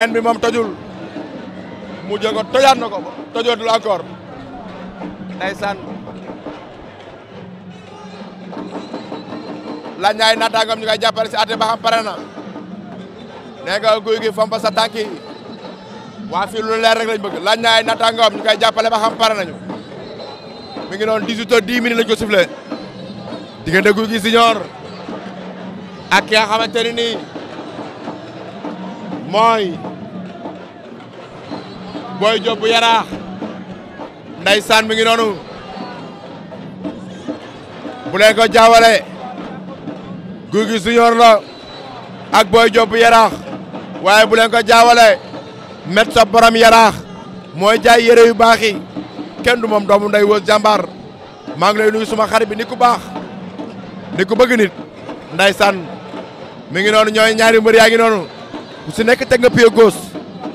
en bi moom tojul mu jël ko tojaat na ko tojootul encore ndeysaan la ñaay naataangam ñu koy jàppale si ate ba xam pare na nee nga guy gi fompa sa tànk yi waa fii lu leer rek lañ bëgg la ñaay naataangam ñu koy jàppale ba xam pare nañu mi ngi noonu 18h10 lañ ko sifflé diggante guy gi senior ak ki nga xamante ni nii mooy Boy Diop bu Yaraax ndeysaan mi ngi noonu bu leen ko jaawale Guy gi senior la ak Boy Diop bu Yaraax waaye bu leen ko jaawale met sa borom Yaraax mooy jaay yére yu baax yi kenn du moom doomu nday wës jàmbaar maa ngi lay nuyu suma xarit bi nit ku baax nit ku bëgg nit ndeysaan mi ngi noonu ñooy ñaari mbër yaa ngi noonu ku si nekk teg nga pied gauche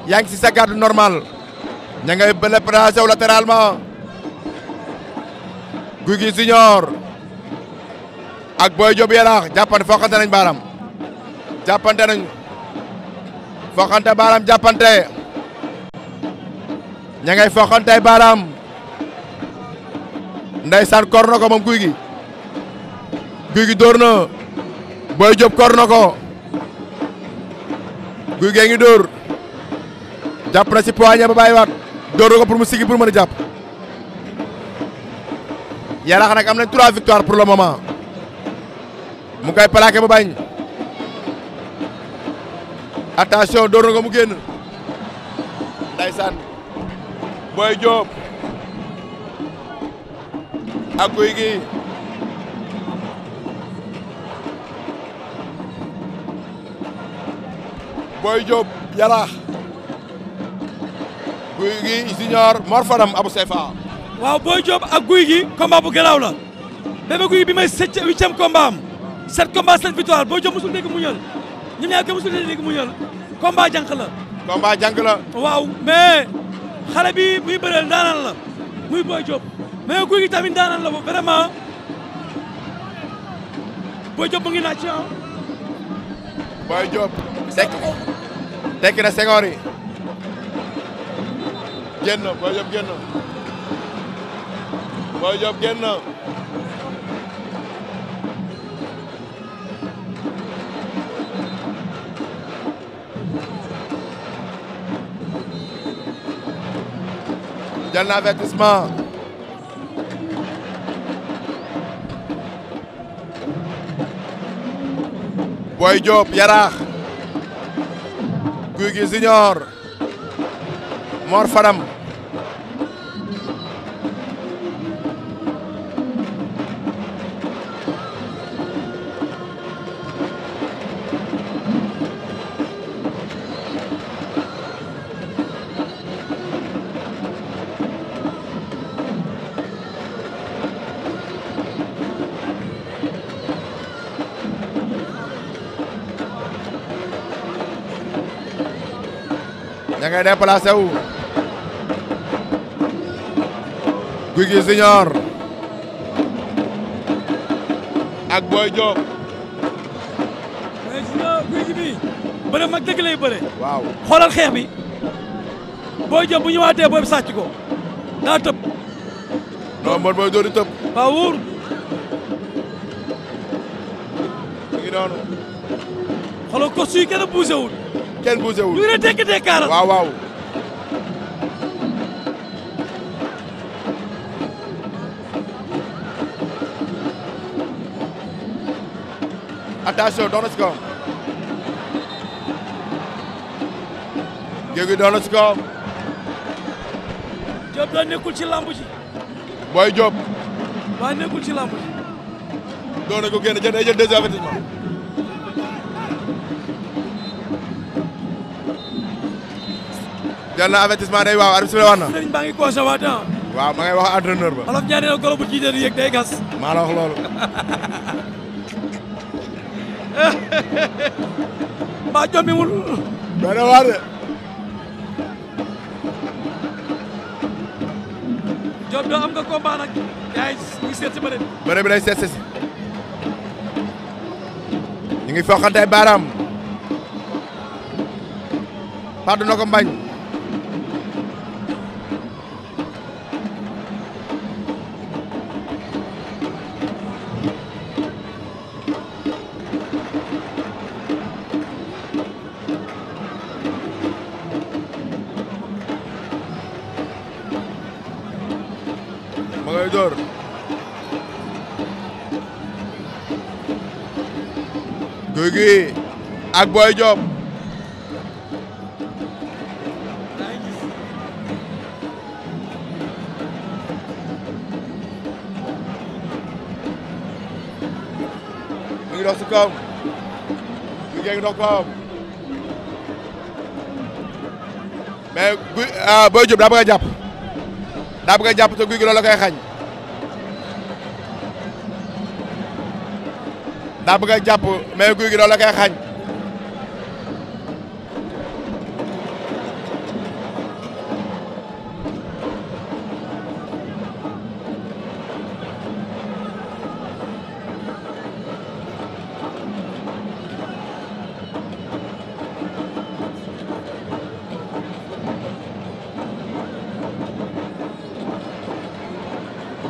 yaa ngi si sa garde normal ña ngay bële placé wu latéralement Guy gi senior ak Boy Diop Yaraax jàppante foqante nañ baaraam jàppante nañ foqante baaraam jàppante ña ngay foqante baaraam ndeysaan kor na ko moom Guy gi dóor na Boy Diop kor na ko Guy gi ngi dóor jàpp na si poignet ba bàyyiwaat dóor na ko pour mu sigi pour mën a jàpp Yaraax nag am nañ 3 victoires pour le moment mu koy plaqué ba bañ attention dóor na ko mu génn ndeysaan Boy Diop ak Guy gi Boy Diop Yaraax Guy gi senior Mor Fadam Abou Sefa waaw Boy Diop ak Guy gi combat bu garaaw la Bébé Guy bi may 8e combat am 7 combat 7 victoire Boy Diop musul dégg mu ñël ñoom ñaar ke musul dégg mu ñël combat jànq la combat jànq la waaw mais xale bi muy bëreel daanaan la muy Boy Diop mais Guy gi tamit daanaan la bo vraiment Boy Diop mu ngi naaj ci Boy Diop tekki na sengoor yi génn Boy Diop génn Boy Diop génn jël na avertissement Boy Diop Yaraax Guy gi senior Mor Fadam ña ngay déplacé wu Guy gi senior ak Boy Diop mais gis nga Guy gi bi bëre mag dëgg lay bëre waaw xoolal xeex bi Boy Diop bu ñëwaatee boobu sàcc ko daa tëb non mbër booy dóor di tëb waaw wóor mi ngi noonu xoolal ko suy kenn bougé wul kenn bougé wul ñu ne tekk tekkaaral waaw waaw attention doon na si kawam Guy gi doon na si kawam Diop da nekkul ci lamb ji Boy Diop waaye nekkul ci lamb ji doon na ko génn jël day jël 2 avertissement jël na avertissement day waaw arbitre bi wax na sëriñ baa ngi conseillé waat waaw ma ngay wax entraîneur ba olof ñaari na golo bu jiite di yëg day gas maa la wax loolu mbaa jommiwul doy na waar de Diop doo am nga combat nag yaay ngi seet si bëre bi lay seet si ñu ngi foqante ay baaraam Pardon na ko mbañ. Ma ngay door. Gouygui ak Boy Diop. Dox si kawam liggéey dox kawam mais Boy Diop daa bëgg a jàpp te Gouygui loolu la koy xañ daa bëgg a jàpp mais Gouygui loolu la koy xañ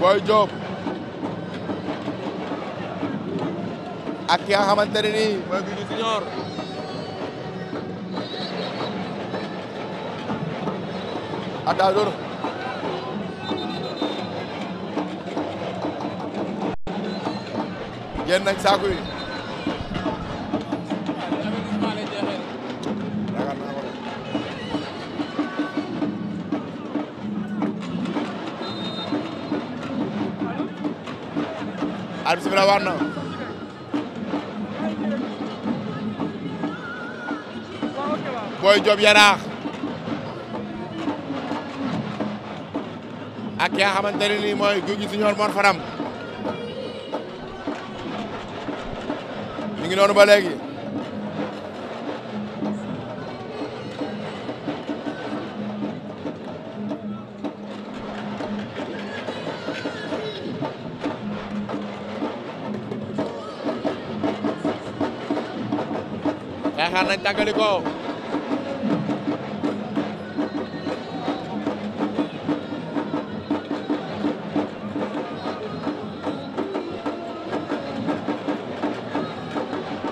Boy Diop ak ki nga xamante ne nii mooy Gouygui Junior attention génn nañ saako yi arbitre bi la war na Boy Diop Yaraax ak ki nga xamante ne nii mooy Gouygui Junior Mor Faram ñu ngi noonu ba léegi xaar nañ tàggali ko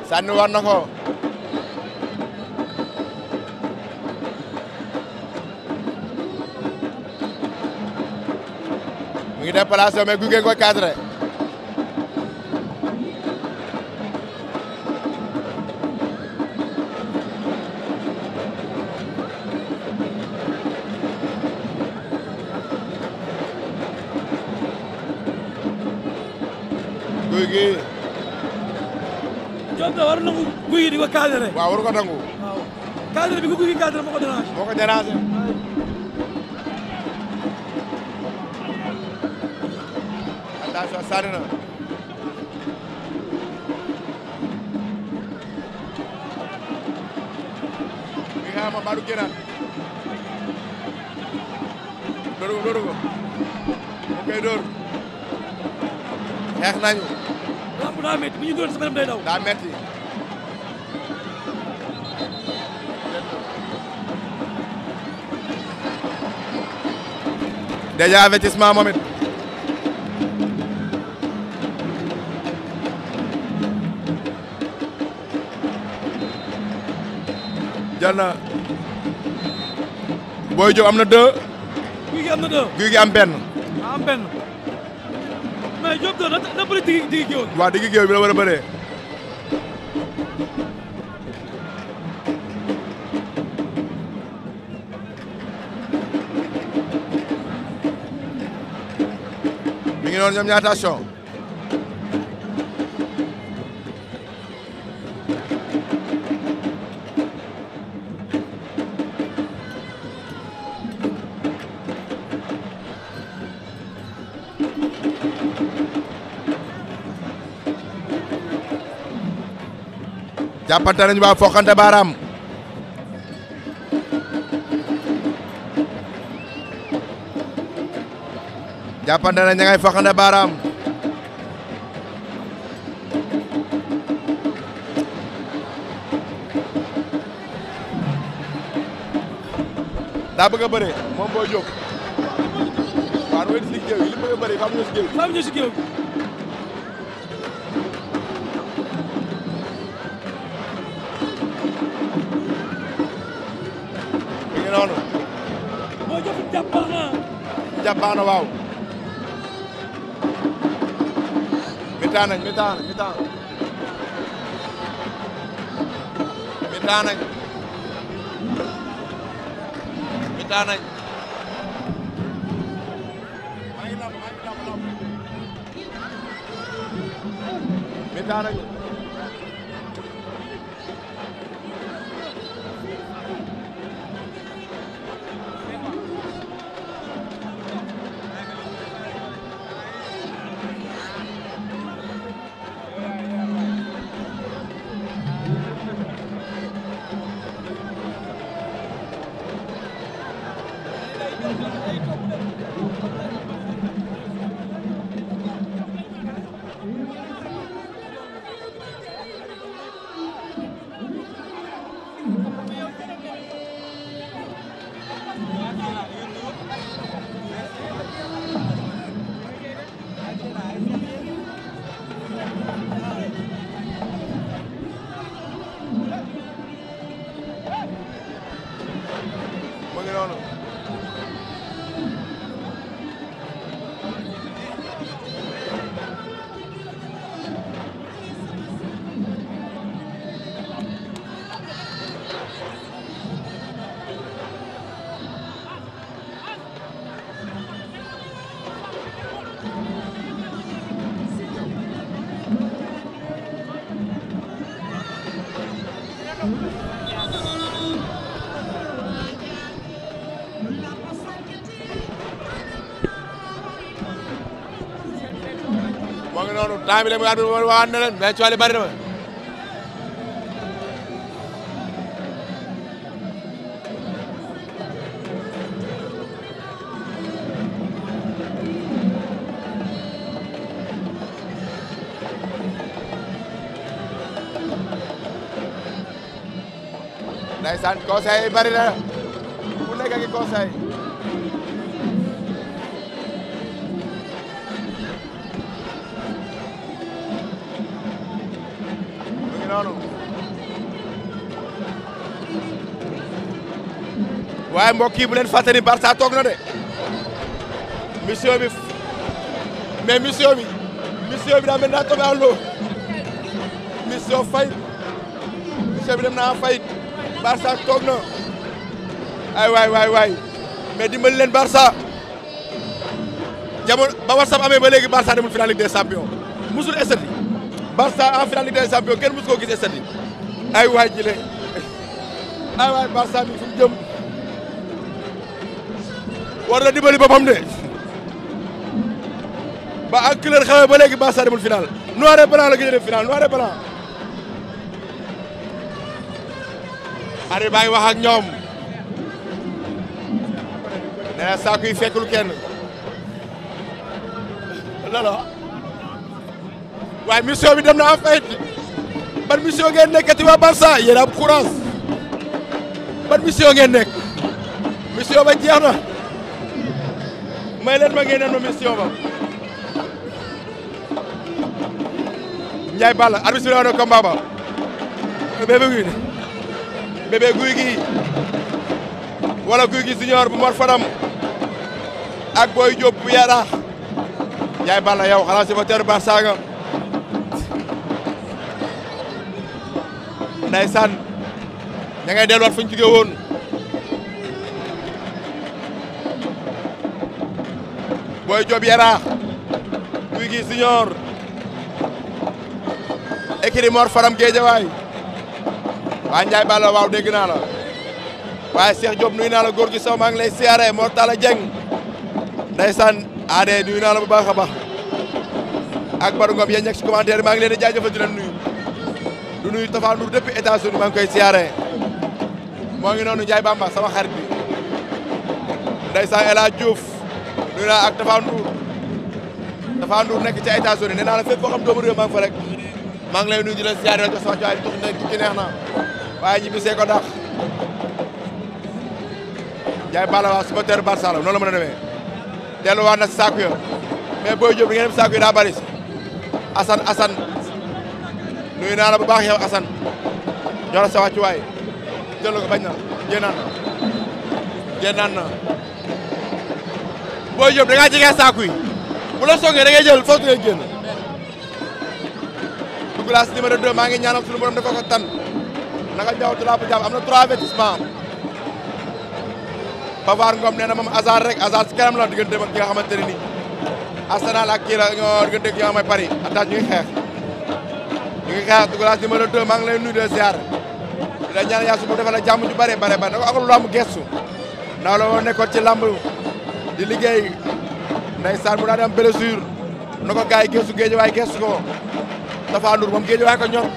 sànni war na ko mu ngi déplacé mais Gouygui ko cadré Gouygui Diop da war na nangu Gouygui di ko cadré. waaw waru ko nangu. waaw cadré bi ko Gouygui cadré moo ko dérangé. moo ko dérangé. attention sànni na. mi nga xam ne Badou Guénaat. dóor ko mu koy dóor. xeex nañu. lamb daa métti bu ñu doon sama day daw. daa métti. déjà avertissement moom it. jël na Boy Diop am na 2. Gouygui am na 2. Gouygui am benn. am benn. mais Diop doon na bëri digg géew. waaw digg géew bi la war a bëree. mi ngi noonu ñoom ñaar attention. jàppante nañu ba foqante baaraam. jàppante nañu ña ngay foqante baaraam. daa bëgg a bëree moom Boy Diop waaw mooy si géew gi li bëgg a bëree fam ñu si géew gi. fam ñu si géew gi. mi ngi noonu. Boy Diop jàpp baax na. jàpp baax na waaw. mitaan nañ mitaan mitaan. mitaan nañ. mitaan nañ. mitaan nañ. moo ngi noonu temps bi la muy waxaat ne leen mais coole bari na ma. ndeysaan conseil yi bari na ku nekk ak conseil. waaye mbokk yi bu leen fàttali Barça toog na de mission bi mais mission bi daa mel naa toog àlloo mission fay mission bi dem naa fay Barça toog na ay waay mais dimbali leen Barça jamono ba WhatsApp amee ba léegi Barça demul finale Ligue des Champions musul estati Barça en finale Ligue des Champions kenn musu ko gis estati ay waay jile ay waay Barça bi fu mu jëm war na dimbali boppam de ba ak couleur xewee ba léegi Barça demul final noir et blanc la gën a dem final noir et blanc. Ari baa ngi wax ak ñoom nee na saako yi fekkul kenn lala waaye mission bi dem na en fait ban mission ngeen nekkati waa Barça yéen am courage ban mission ngeen nekk mission ba jeex na. may leen ma ngeen ma mission ba Ndiaye Balla arbitre bi na combat ba bébé Gouygui wala Gouygui junior bu Mor Fadam ak Boy Diop bu Yaraax Ndiaye Balla yow xanaa supporter Barça nga ndeysaan ña ngay delluwaat fu ñu jóge woon Boy Diop Yaraax Gouygui junior écurie Mor Fadam Guédiawaye waa Ndiaye Balla waaw dégg naa la waaye Cheikh Diop nuyu naa la góor gi Sow maa ngi lay siyaare Mor Talla Dieng ndeysaan aade nuyu naa la bu baax a baax ak Badou Ngom yéen ñekk ci commentaire maa ngi leen di jaajëfal di leen nuyu du nuyu Tafa Ndour depuis États-Unis maa ngi koy siyaare moo ngi noonu Ndiaye Bamba sama xarit bi ndeysaan El Hadj Diouf nuyu naa ak Tafa Ndour nekk ca États-Unis nee naa la fépp foo xam doomu réew maa ngi fa rek maa ngi lay nuyu di la siyaare jox sama coono tukki neex na waaye ñibbi see ko dàq jaay bala waa supporter Barça la noonu la mën a demee delluwaat na si saako ya mais Boy Diop di ngeen dem saako yi daa bari Assane nuyu naa la bu baax yow Assane jox la sa wàccuwaay jël ko bañ na génnaan na Boy Diop da ngaa jege saako yi bu la songee da ngay jël foofu ngay génn Douglas numéro 2 maa ngi ñaanal suñu borom dafa ko tan naka jaw tu la bu jàpp am na 3 avertissement Bavar Ngom nee na moom hasard rek hasard si kanam la diggante ak ki nga xamante ne nii Arsenal ak kii la ñoo diggante ak ki nga xam ne Paris attaque ñu ngi xeex Douglas numéro 2 maa ngi lay nuyu de ziar di la ñaan yaa su bu defal la jàmm ju bare da ko ak lu lamb gestu ndaw la woon nekkoon ci lamb di liggéey ndeysaan mu daal di am blessure na ko gars yi gestu géej waaye gestu ko Tafa Ndour moom géej waaye ko ñor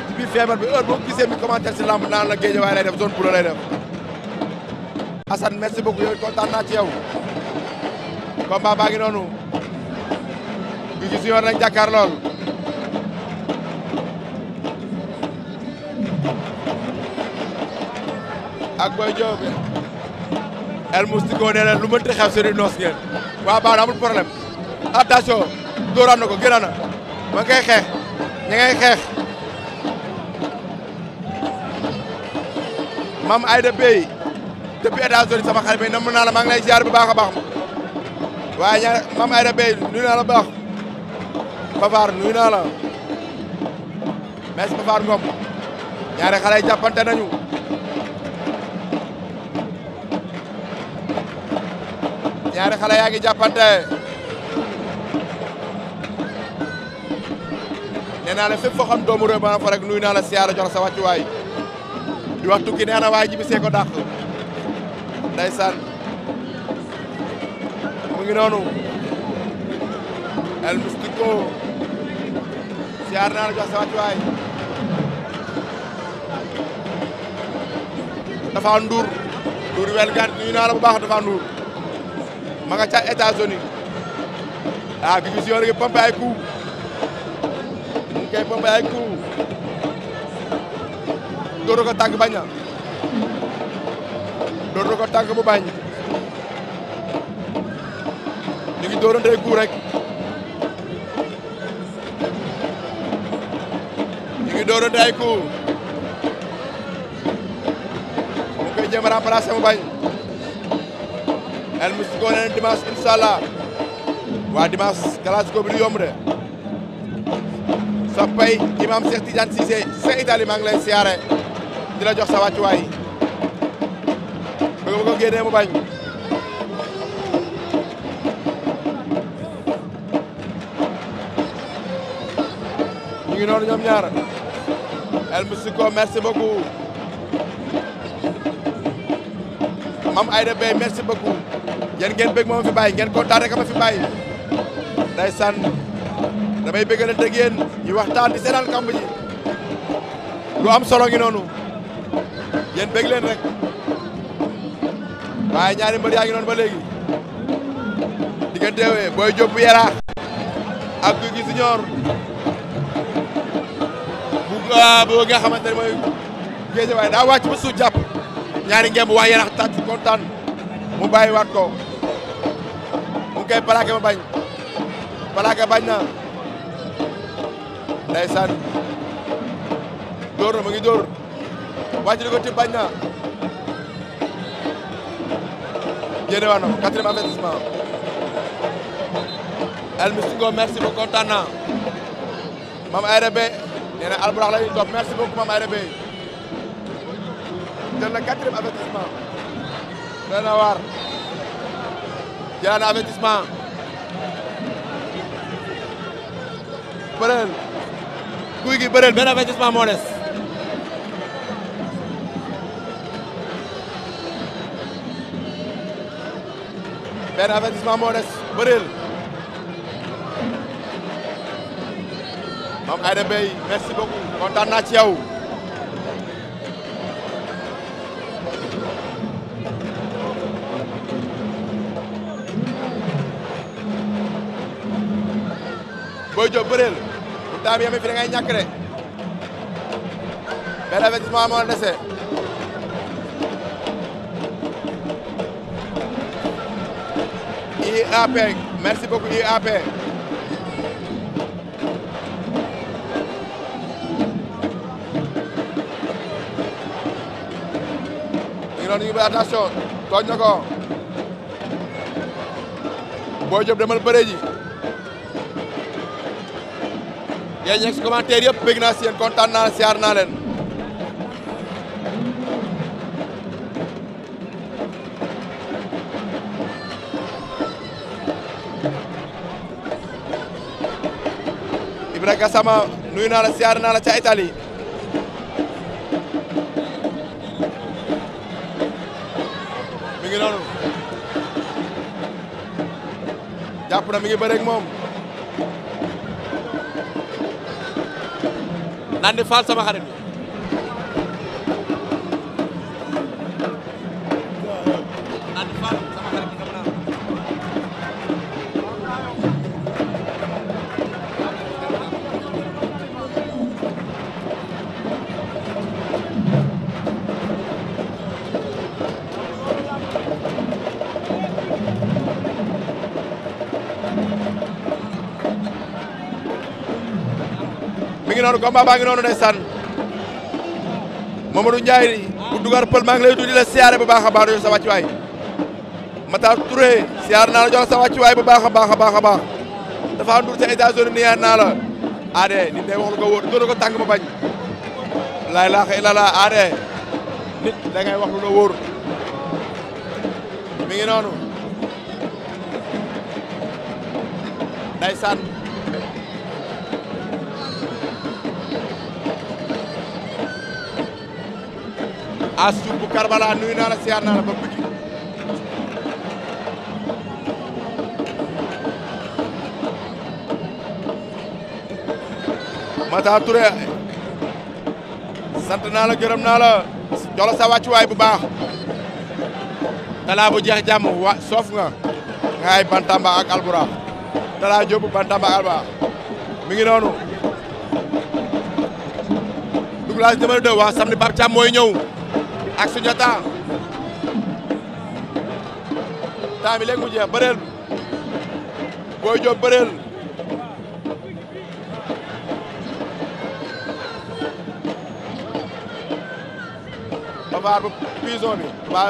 ci biir feebar bi heure boo gisee mi commentaire si lamb naan la géej waaye lay def zone pour lay def Assane merci beaucoup yow kontaan naa ci yow combat baa ngi noonu Gouygui Junior lañ jàkkaar lool ak Boy Diop El Moustico nee na lu mënti xew seen noos ngeen waa baax na amul problème attention dóoraan na ko gën na ma ngay xeex ña ngay xeex Mame Aïda Bey depuis États-Unis sama xarit bi nam naa la maa ngi lay ziar bu baax a baax waaye ñaar Mame Aïda Bey nuyu naa la baax Bavar nuyu naa la merci Bavar Ngom ñaari xale yi jàppante nañu ñaari xale yaa ngi jàppante nee naa la fépp foo xam doomu réew ba fa rek nuyu naa la siyaara jox sa wàccuwaay di wax tukki nee na waaye ji bi see ko dàq ndeysaan mu ngi noonu El Moustico siyaar naa la jox sa wàccuwaay Tafa Ndour wel gaan nuyu naa la bu baax Tafa Ndour ma nga ca États-Unis Gouygui Junior ngi pompé ay coup mu ngi koy pompé ay coup dóor ko tànk bañ na dóor ko tànk bu bañ ñu ngi dóorante ay coup rek ñu ngi dóorante ay coup mu ngi koy jéem a remplacer mu bañ El Moustico nee na dimanche inshallah waa dimanche classico bi du yomb de soppay imam Cheikh Tidiane Cissé sa Italie maa ngi lay siyaare di la jox sa wàccuwaay bëgg ko génnee mu bañ ñu ngi noonu ñoom ñaar El Moustico merci beaucoup Mame Aïda Bey merci beaucoup yéen ngeen bëgg moom fi bàyyi ngeen kontaan rek ma fi bàyyi ndeysaan damay bëggalante ak yéen ñu waxtaan di seetaan kamb ji lu am solo ngi noonu yéen bëgg leen rek waaye ñaari mbër yaa ngi noonu ba léegi diggante Boy Diop bu Yaraax ak Gouygui Junior bu nga xamante ne mooy géej waaye daa wàcc ba suuf jàpp ñaari ngemb waa Yaraax tàcc kontaan mu bàyyi waat ko mu ngi koy plaqué ma bañ plaqué bañ na ndeysaan dóor na mu ngi dóor wàcc di ko tib bañ na génne waat na ko 4e avertissement El Moustico merci beaucoup kontaan naa Mame Aïda Bey nee na Albourakh la ñuy topp merci beaucoup Mame Aïda Bey jël na 4e avertissement doy na waar jël na avertissement bëreel Gouygui bëreel benn avertissement moo des benn avertissement moo des bëreel Mame Aïda Bey merci beaucoup kontaan naa ci yow Boy Diop bëreel bu taam yami fi da ngay ñàkk de benn avertissement moo dese IAP merci beaucoup IAP. noonu ñu ngi attention tooñ na ko Boy Diop demal bëre ji yéen ñeeg si commentaire yëpp bëgg naa si yéen kontaan naa siyaar naa leen Ibra Gassama nuyu naa la siyaar naa la ca Italie mi ngi noonu jàpp na mi ngi bëre ak moom naan di faal sama xarit bi naan di faal sama xarit bi dama naan mi ngi noonu combat baa ngi noonu ndeysaan Mamadou Ndiaye bu dugar pël maa ngi lay di la siyaare bu baax a baax jox sa wàccuwaay Matar Touré siyaar naa la jox sa wàccuwaay bu baax a baax a baax a baax dafa andur ca États-Unis niyaar naa la aade nit day wax lu ko wóor doona ko tàng ma bañ laa ilaaha illallaah aade nit da ngay wax lu la wóor mi ngi noonu ndeysaan Astou bu Karbala nuyu naa la siyaar naa la ba bëgg Mata Touré sant naa la gërëm naa la jox sa wàccuwaay bu baax talaa bu jeex jàmm wa soof nga ngay Bantamba ak Albourakh talaa Diop Bantamba ak Albourakh mi ngi noonu doublage numéro 2 waa samedi Pape Thiam mooy ñëw ak suñu temps bi léegi mu jeex bëreel Boy Diop bëreel babaar bu prison bi ba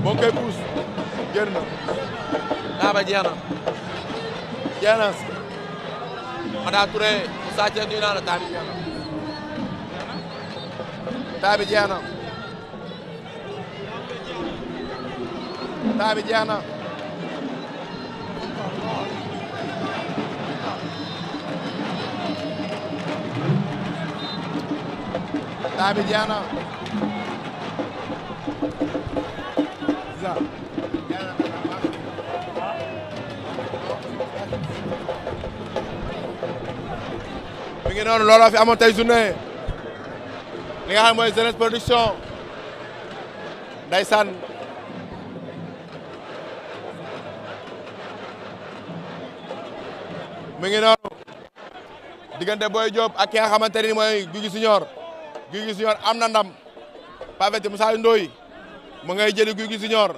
moo koy puus génn na daa ba jeex na Jenas Mata Touré Sa Thiès nuyu naa la temps bi jeex na temps bi jeex na temps bi jeex na mi ngi noonu looloo fi amoon tey journée li nga xam mooy jeunesse production ndeysaan mi ngi noonu diggante Boy Diop ak ki nga xamante ni mooy Gouygui Junior am na ndam paveti Moussa Ndoye mu ngay jëli Gouygui Junior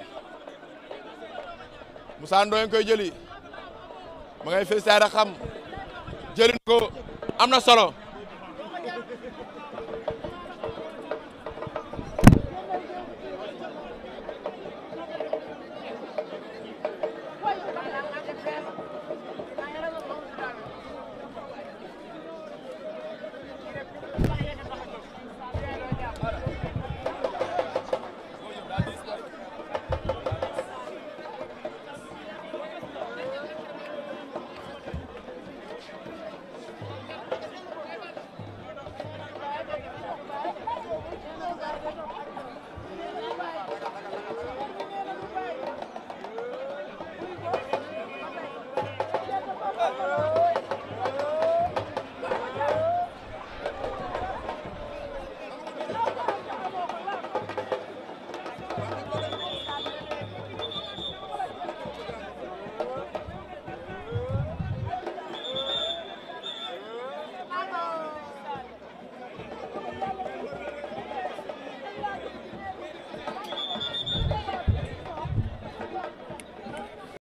Moussa Ndoye nga koy jëli ma ngay félicité xam jëli ko am na solo